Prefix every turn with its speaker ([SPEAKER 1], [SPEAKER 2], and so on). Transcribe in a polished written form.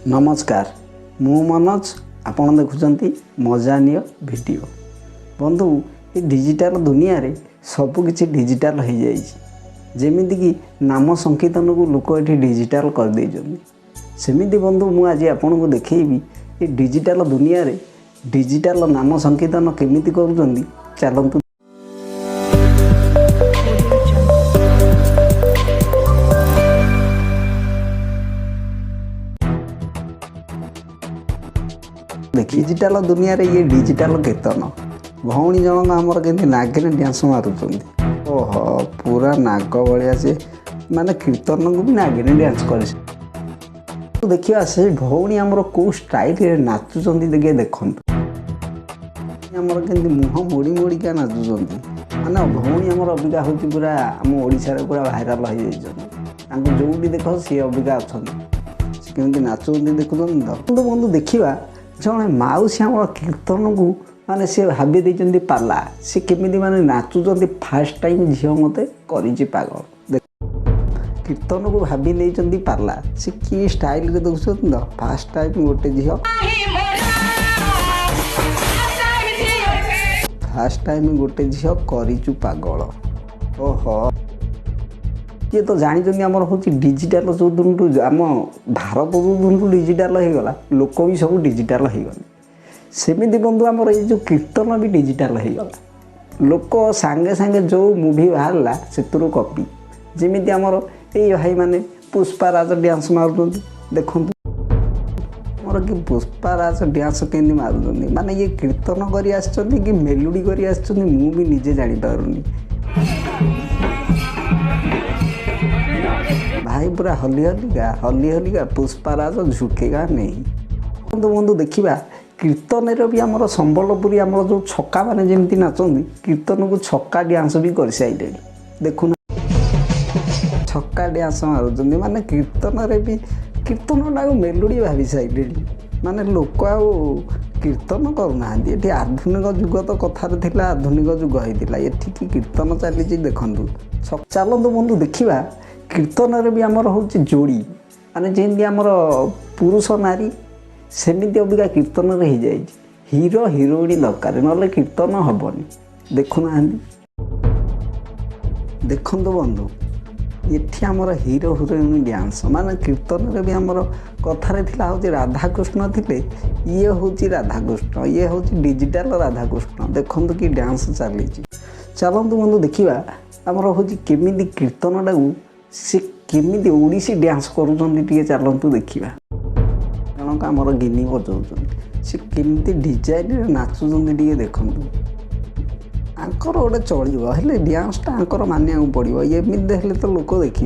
[SPEAKER 1] ନମସ୍କାର, ମୁଁ ମନୋଜ, ଆପଣ ଦେଖୁଛନ୍ତି ମଜା ନିଅ ଭିଡ଼ିଓ। ବନ୍ଧୁ, ଏ ଡିଜିଟାଲ ଦୁନିଆରେ ସବୁକିଛି ଡିଜିଟାଲ ହେଇଯାଇଛି। ଯେମିତିକି ନାମ ସଂକୀର୍ତ୍ତନକୁ ଲୋକ ଏଠି ଡିଜିଟାଲ କରିଦେଇଛନ୍ତି, ସେମିତି ବନ୍ଧୁ ମୁଁ ଆଜି ଆପଣଙ୍କୁ ଦେଖେଇବି ଏ ଡିଜିଟାଲ ଦୁନିଆରେ ଡିଜିଟାଲ ନାମ ସଂକୀର୍ତ୍ତନ କେମିତି କରୁଛନ୍ତି। ଚାଲନ୍ତୁ
[SPEAKER 2] Audio Jungle.
[SPEAKER 1] ଦେଖି। ଡିଜିଟାଲ ଦୁନିଆରେ ଇଏ ଡିଜିଟାଲ କୀର୍ତ୍ତନ। ଭଉଣୀ ଜଣକ ଆମର କେମିତି ନାଗିନ ଡ୍ୟାନ୍ସ ମାରୁଛନ୍ତି। ଓହୋ, ପୁରା ନାଗ ଭଳିଆ ସେ, ମାନେ କୀର୍ତ୍ତନକୁ ବି ନାଗିନ ଡ୍ୟାନ୍ସ କରି। ଦେଖିବା ସେ ଭଉଣୀ ଆମର କେଉଁ ଷ୍ଟାଇଲରେ ନାଚୁଛନ୍ତି। ଟିକେ ଦେଖନ୍ତୁ, ଆମର କେମିତି ମୁହଁ ମୋଡ଼ି ମୋଡ଼ିକା ନାଚୁଛନ୍ତି। ମାନେ ଭଉଣୀ ଆମର ଅବିକା ହେଉଛି ପୁରା ଆମ ଓଡ଼ିଶାରେ ପୁରା ଭାଇରାଲ ହେଇଯାଇଛନ୍ତି। ତାଙ୍କୁ ଯେଉଁଠି ଦେଖ, ସିଏ ଅବିକା ଅଛନ୍ତି। ସେ କେମିତି ନାଚୁଛନ୍ତି ଦେଖୁଛନ୍ତି ତ? କିନ୍ତୁ ବନ୍ଧୁ, ଦେଖିବା ଜଣେ ମାଉସୀ ଆମର କୀର୍ତ୍ତନକୁ ମାନେ ସେ ଭାବି ଦେଇଛନ୍ତି ପାଲା। ସେ କେମିତି ମାନେ ନାଚୁଛନ୍ତି। ଫାଷ୍ଟ ଟାଇମ୍ ଝିଅ ମୋତେ କରିଛି ପାଗଳ। କୀର୍ତ୍ତନକୁ ଭାବି ନେଇଛନ୍ତି ପାଲା। ସେ କି ଷ୍ଟାଇଲରେ ଦେଖୁଛନ୍ତି ତ? ଫାଷ୍ଟ ଟାଇମ୍ ଗୋଟେ ଝିଅ, ଫାଷ୍ଟ ଟାଇମ୍ ଗୋଟେ ଝିଅ କରିଛୁ ପାଗଳ। ଓହୋ, କିଏ ତ ଜାଣିଛନ୍ତି, ଆମର ହେଉଛି ଡିଜିଟାଲ ଯେଉଁ ଦିନଠୁ, ଆମ ଭାରତ ଯେଉଁ ଦିନଠୁ ଡିଜିଟାଲ ହେଇଗଲା, ଲୋକ ବି ସବୁ ଡିଜିଟାଲ ହେଇଗଲେ। ସେମିତି ବନ୍ଧୁ, ଆମର ଏଇ ଯେଉଁ କୀର୍ତ୍ତନ ବି ଡିଜିଟାଲ ହେଇଗଲା। ଲୋକ ସାଙ୍ଗେ ସାଙ୍ଗେ ଯେଉଁ ମୁଭି ବାହାରିଲା, ସେଥିରୁ କପି। ଯେମିତି ଆମର ଏଇ ଭାଇମାନେ ପୁଷ୍ପାରାଜ ଡ୍ୟାନ୍ସ ମାରୁଛନ୍ତି। ଦେଖନ୍ତୁ ଆମର କି ପୁଷ୍ପାରାଜ ଡ୍ୟାନ୍ସ କେମିତି ମାରୁଛନ୍ତି। ମାନେ ଇଏ କୀର୍ତ୍ତନ କରି ଆସିଛନ୍ତି କି ମେଲୋଡ଼ି କରି ଆସିଛନ୍ତି, ମୁଁ ବି ନିଜେ ଜାଣିପାରୁନି। ଭାଇ ପୁରା ହଲି ହଲିକା, ହଲି ହଲିକା, ପୁଷ୍ପାରାଜ ଝୁକେଗା ନେଇ। ବନ୍ଧୁ ବନ୍ଧୁ ଦେଖିବା କୀର୍ତ୍ତନରେ ବି ଆମର ସମ୍ବଲପୁରୀ ଆମର ଯେଉଁ ଛକା ମାନେ ଯେମିତି ନାଚନ୍ତି, କୀର୍ତ୍ତନକୁ ଛକା ଡ୍ୟାନ୍ସ ବି କରିସାରିଲେଣି। ଦେଖୁନ, ଛକା ଡ୍ୟାନ୍ସ ମାରୁଛନ୍ତି। ମାନେ କୀର୍ତ୍ତନରେ ବି କୀର୍ତ୍ତନଟାକୁ ମେଲୋଡ଼ି ଭାବି ସାରିଲେଣି। ମାନେ ଲୋକ ଆଉ କୀର୍ତ୍ତନ କରୁନାହାନ୍ତି ଏଠି। ଆଧୁନିକ ଯୁଗ ତ କଥାରେ ଥିଲା, ଆଧୁନିକ ଯୁଗ ହେଇଥିଲା। ଏଠି କି କୀର୍ତ୍ତନ ଚାଲିଛି ଦେଖନ୍ତୁ। ଚାଲନ୍ତୁ ବନ୍ଧୁ, ଦେଖିବା କୀର୍ତ୍ତନରେ ବି ଆମର ହେଉଛି ଯୋଡ଼ି, ମାନେ ଯେମିତି ଆମର ପୁରୁଷ ନାରୀ, ସେମିତି ଅବିକା କୀର୍ତ୍ତନରେ ହେଇଯାଇଛି। ହିରୋ ହିରୋଇନ୍ ଦରକାର, ନହେଲେ କୀର୍ତ୍ତନ ହେବନି। ଦେଖୁନାହାନ୍ତି? ଦେଖନ୍ତୁ ବନ୍ଧୁ, ଏଠି ଆମର ହିରୋ ହିରୋଇନ୍ ଡ୍ୟାନ୍ସ। ମାନେ କୀର୍ତ୍ତନରେ ବି ଆମର କଥାରେ ଥିଲା ହେଉଛି ରାଧାକୃଷ୍ଣ ଥିଲେ, ଇଏ ହେଉଛି ରାଧାକୃଷ୍ଣ, ଇଏ ହେଉଛି ଡିଜିଟାଲ ରାଧାକୃଷ୍ଣ। ଦେଖନ୍ତୁ କି ଡ୍ୟାନ୍ସ ଚାଲିଛି। ଚାଲନ୍ତୁ ବନ୍ଧୁ, ଦେଖିବା ଆମର ହେଉଛି କେମିତି କୀର୍ତ୍ତନଟାକୁ ସେ କେମିତି ଓଡ଼ିଶୀ ଡ୍ୟାନ୍ସ କରୁଛନ୍ତି। ଟିକେ ଚାଲନ୍ତୁ ଦେଖିବା। ଜଣକ ଆମର ଗିନି ବଜାଉଛନ୍ତି, ସେ କେମିତି ଡିଜାଇନରେ ନାଚୁଛନ୍ତି ଟିକେ ଦେଖନ୍ତୁ। ଆଙ୍କର ଗୋଟେ ଚଳିବ, ହେଲେ ଡ୍ୟାନ୍ସଟା ଆଙ୍କର ମାନିବାକୁ ପଡ଼ିବ। ଏମିତି ହେଲେ ତ ଲୋକ ଦେଖିବେ।